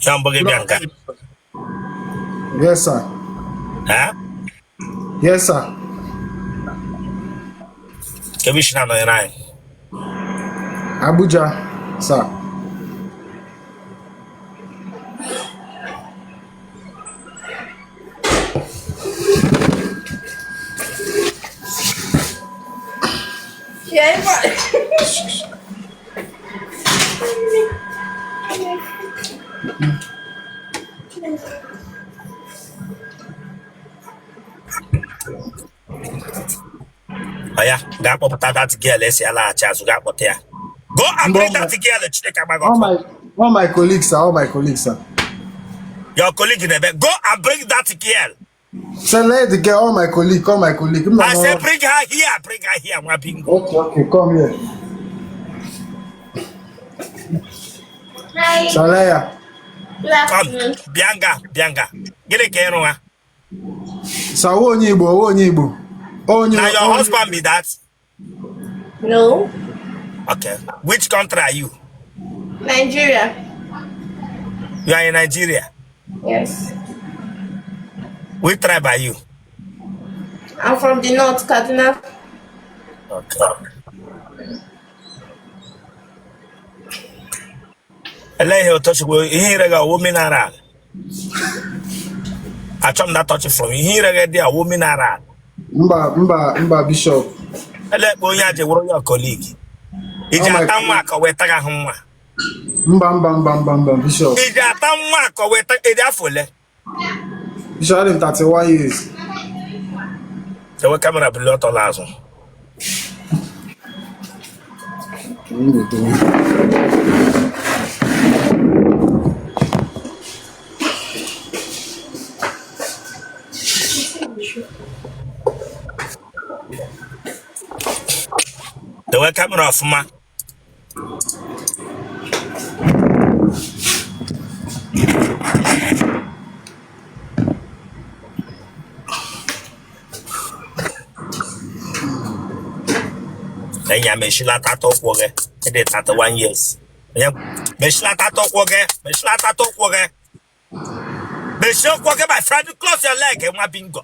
Ya mbụ gị bịa nga? Yes, sir. Ha? Yes, sir. Ebe i si na-anọnyere anyị? Abuja, sir. Yeah, but Oya, gaa kpọpụta that girl esi alaghachi azụ, gaa kpọta ya. Go and bring that girl. Chineke agba gị All ọkụ. my colleagues, sir. All my colleagues, sir. Your colleague in ebe. Go and bring that girl. Sir, let the girl, all my colleague, all my colleague. No, I say no. bring her here, bring her here, nwa bingo. Okay, okay, come here. Hi. Salaya. Good Come, afternoon. bịa nga, bịa nga. Gịnị ka ị rụwa? Sir, onye Igbo, onye Igbo. Onye Na your onye husband be that? No. Okay. Which country are you? Nigeria. You are in Nigeria. Yes. Which tribe are you? I'm from the north, Kaduna. Okay. Elee ihe ụtọchukwu ihe ire gị ọwụ mineral? Achọ m that touch from ihe ire gị dị ọwụ mineral. Mba, mba, mba, Bishop. Elee ekpe onye a ji wụrụ ya colleague? Iji Oh my ata nwa ka o wee taga ahụ nwa. Mba, mba, mba, mba, mba, Bishop. Iji ata nwa ka o wee taga ịdị afọ ole? Bishop, adị m 31 years. Ewe camera bulie ọtọ la azụ. Dewe camera ọfụma. Enya mechilata ụkwụ gị, ị dị 31 years. Onye mechilata ụkwụ gị, mechilata ụkwụ gị. Mechie ụkwụ gị, my friend, close your leg, nwa bingo.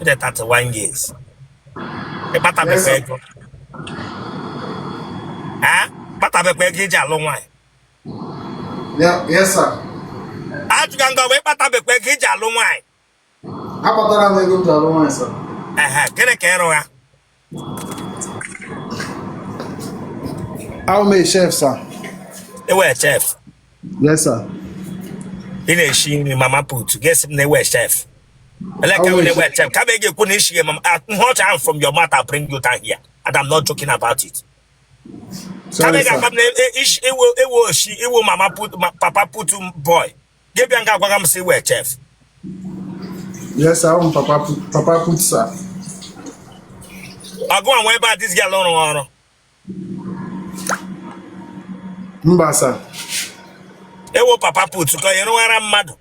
Ị dị 31 years. Ị kpatabekwa ego. Ha? Kpatabekwa ego iji alụ nwaanyị. Yeah, yes, sir. Ajụga nga wee kpatabekwa ego iji alụ nwaanyị. Akpatara m ego m ji alụ nwaanyị, sir. Ehe, gịnị ka ị rụga? I'm a chef, sir. Ị wụ chef. Yes, sir. Ị na-eshi nri mama put. Gị sị m na ị wụ chef. Ele ka ị wụ chef. Kama ị ga-ekwu na ishi mama ihe ọcha ahụ from your mouth, I bring you down here. And I'm not joking about it. Kama ị ga-agwa m na ị wụ oshi ị wụ mama put papa put boy. Gị bịa nga agwaga m sị ị wụ chef. Yes, sir. I'm papa put, papa put, sir. Ọ gịnwa nwe ebe a this girl rụrụ ọrụ. Mba, sir. Ị wụ papa put ka ị rụghara mmadụ.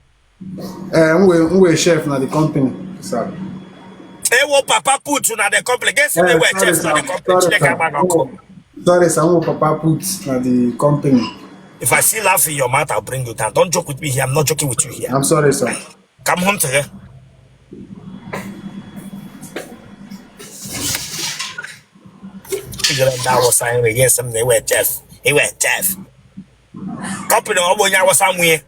Ee, m wụ chef na the company, sir. Ị wụ papa put na the company. Gị sị na ị wụ chef na the company. Chineke agba gị ọkụ. Sorry, sir. M wụ papa put na the company. If I see laugh in your mouth, I'll bring you down. Don't joke with me here. I'm not joking with you here. I'm sorry, sir. Ka m hụ ntị gị. Ị jere ndị awụsa nri gị sị m na ị wụ chef. Ị wụ chef. Company ọ bụ onye awụsa nwe.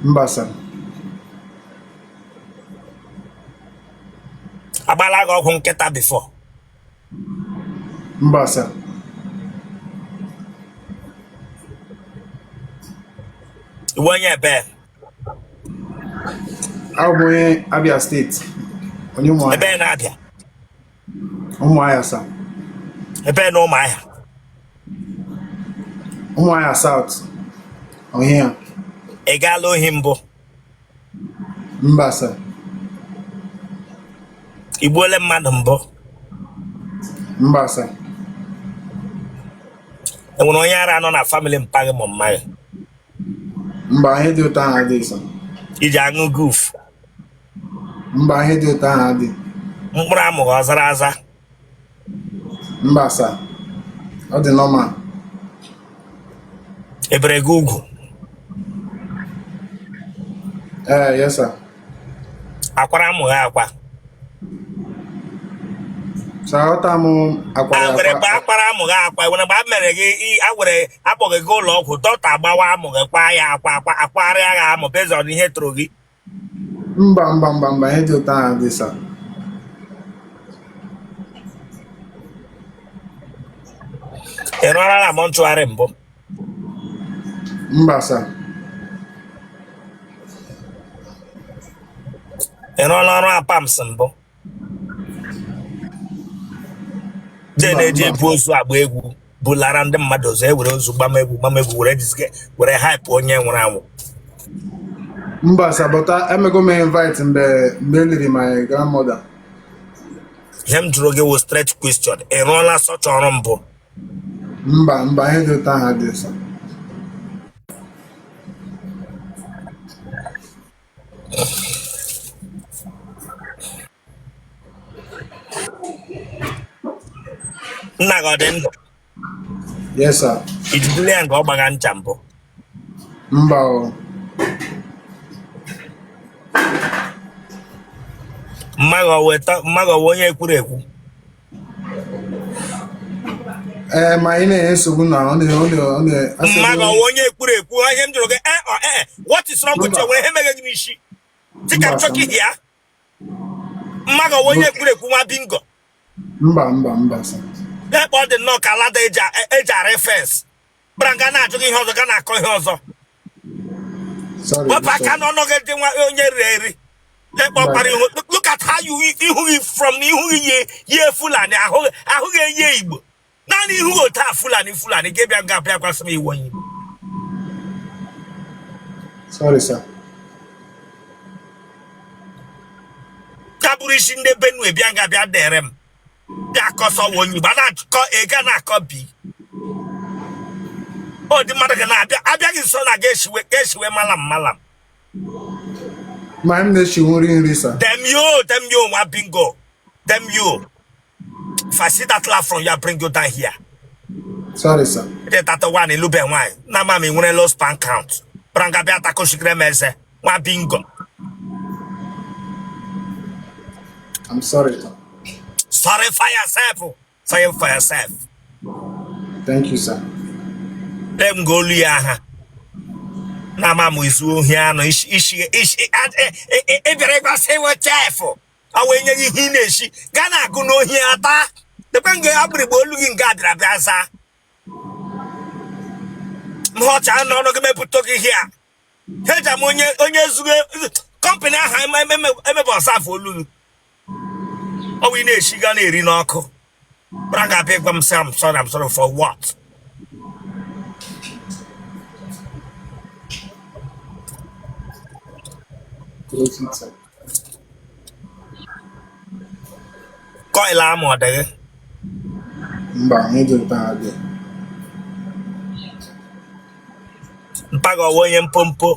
Mba, sir. Agbala gị ọgwụ nkịta before. Mba, sir. Ị wụ onye ebe? Abụ m onye Abia State. Onye Ụmụahịa. Ebe na Abia? Ụmụahịa, sir. Ebe na Ụmụahịa? Ụmụahịa South. Ọhịa. Ị gaala ohi mbụ? Mba, sir. I gbuola mmadụ mbụ? Mba, sir. E nwere onye ara nọ na family mpa gị ma mma gị? Mba, ihe dị otu ahụ adịghị, sir. I ji aṅụ guf? Mba, ihe dị otu ahụ adịghị. Mkpụrụ amụ gị ọ zara aza? Mba, sir. Ọ dị normal. Ebere gị ugwu? Ee, yes sir. Akwara amụ ha akwa? Sir, aghọta m akwara A nwere mgbe akwa. akwara amụ gị akwa? Nwere mgbe a mere gị a were akpọghị gị ụlọ ọgwụ, dọkịta agbawa amụ gị, kwa ya akwa, akwa akwagharịa gị amụ based on ihe tụrụ gị? Mba, mba, mba, mba, ihe dị otu ahụ dị, sir. Ị rụọla na mortuary mbụ? Mba, sir. Ị rụọla ọrụ apams mbụ? Je Mba, na-eji mba. ebu ozu agba egwu, bulara ndị mmadụ ozu, ewere ozu gbama egwu, gbama egwu, were jizie were hype onye nwụrụ anwụ. Mba, sir, but emego m invite mgbe e liri my grandmother. Ihe m jụrụ gị wụ straight question, ị rụọla such ọrụ mbụ? Mba, mba, ihe dị otu ahụ adịghị, sir. Nna gị ọ dị ndụ? Yes, sir. I jidere ya nga ọ gbaga ncha mbụ? Mba o. Mma gị ọ wụ onye ekwuru ekwu? Ee, ma ị na-enye nsogbu na ọ na ọ na ọ na asị Mma gị ọ wụ onye ekwuru ekwu? Ihe m jụrụ gị, ee ọ ee, what is wrong with you? Mba. Nwere ihe mere gị n'isi dịka Mba, m chọka sir. ihe ya? Mma gị ọ wụ onye ekwuru ekwu, nwa bingo? Mba, mba, mba, sir. Ebe ọ dị nnọọ ka ladder eji arị fence bara nga na-ajụ gị ihe ọzọ, ga na-akọ ihe ọzọ. Sorry. Wepụ aka Sorry. n'ọnụ gị dị nwa onye riri eri lekpọ Mba. kpara ihu. Look at how you, ihu gị from na ihu gị yie yie Fulani, ahụ ahụ gị eyie Igbo, naanị ihu gị otu a Fulani Fulani gị bịa nga bịa gwasị m ị wụ onye Igbo. Sorry, sir. Ka bụrụ isi ndị Benue bịa nga bịa dere m bịa kọsọ wụ onye Igbo a na-akọ ega na-akọ bi ọ dị mmadụ ga na-abịa abịaghị nso na ga-eshiwe ga-eshiwe malam malam. Ma m na-eshinwu nri nri, sir. Damn you, damn you, nwa bingo. Damn you. If I see that laugh from you, I bring you down here. Sorry, sir. Dị 31, ị lụbe nwaanyị. Na mama ị nwere low sperm count. Branga bịa takoshikere m eze. Nwa bingo. I'm sorry, sir. Sorry for yourself. Sorry for yourself. Thank you, sir. Lee m ga olu ya aha. Na ama m izu ohi anụ isi isi isi ị bịara ịgbasa iwe chef. Ọ wee nye gị ihe ị na-esi gaa na-agụ n'ohi ata lekwe nga agbịrịgba olu gị nga bịara bịa zaa m ọcha n'ọnụ gị mepụta gị ihe a eji m onye onye zuru company ahụ emebe ọsafụ olu gị ọ bụ ị na-esi gaa na-eri n'ọkụ bara ga-abịa ịgwa m sị I'm sorry, I'm sorry for what? Coil amụ ọ dị gị? Mba, ihe dị otu ahụ dị. Mpa gị ọ wụ onye mpompo?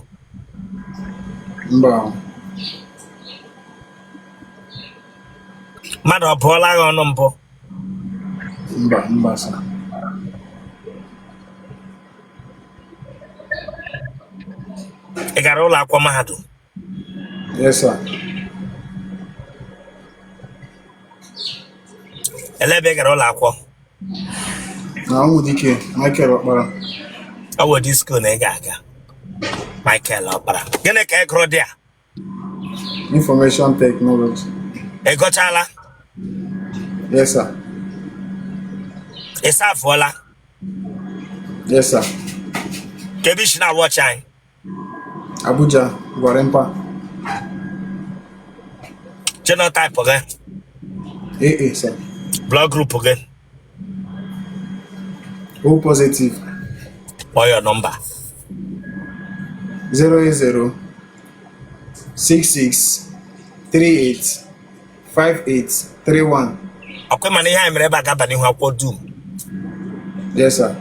Mba. Mmadụ ọ bụọla gị ọnụ mbụ? Mba, mba, sir. Ị gara ụlọ akwụkwọ mahadum? Yes, sir. Ele ebe ị gara ụlọ akwụkwọ? Na Ụmụdike, Michael Ọkpara. Ọ bụ ụdị school na ị ga-aga Michael Ọkpara. Gịnị ka ị gụrụ dị a? Information technology. Ị gụchala? Yes, sir. Ị safụọla? Yes, sir. Ka ebe i si na-awatch anyị? Abuja, Gwarimpa. Genotype gị? AA, sir. Blood group gị? O positive. Kpọọ your number. 080 66 38 58 31. Ọkwa mana ihe anyị mere ebe a ga-aba n'ihu akwụkwọ dum. Yes, sir.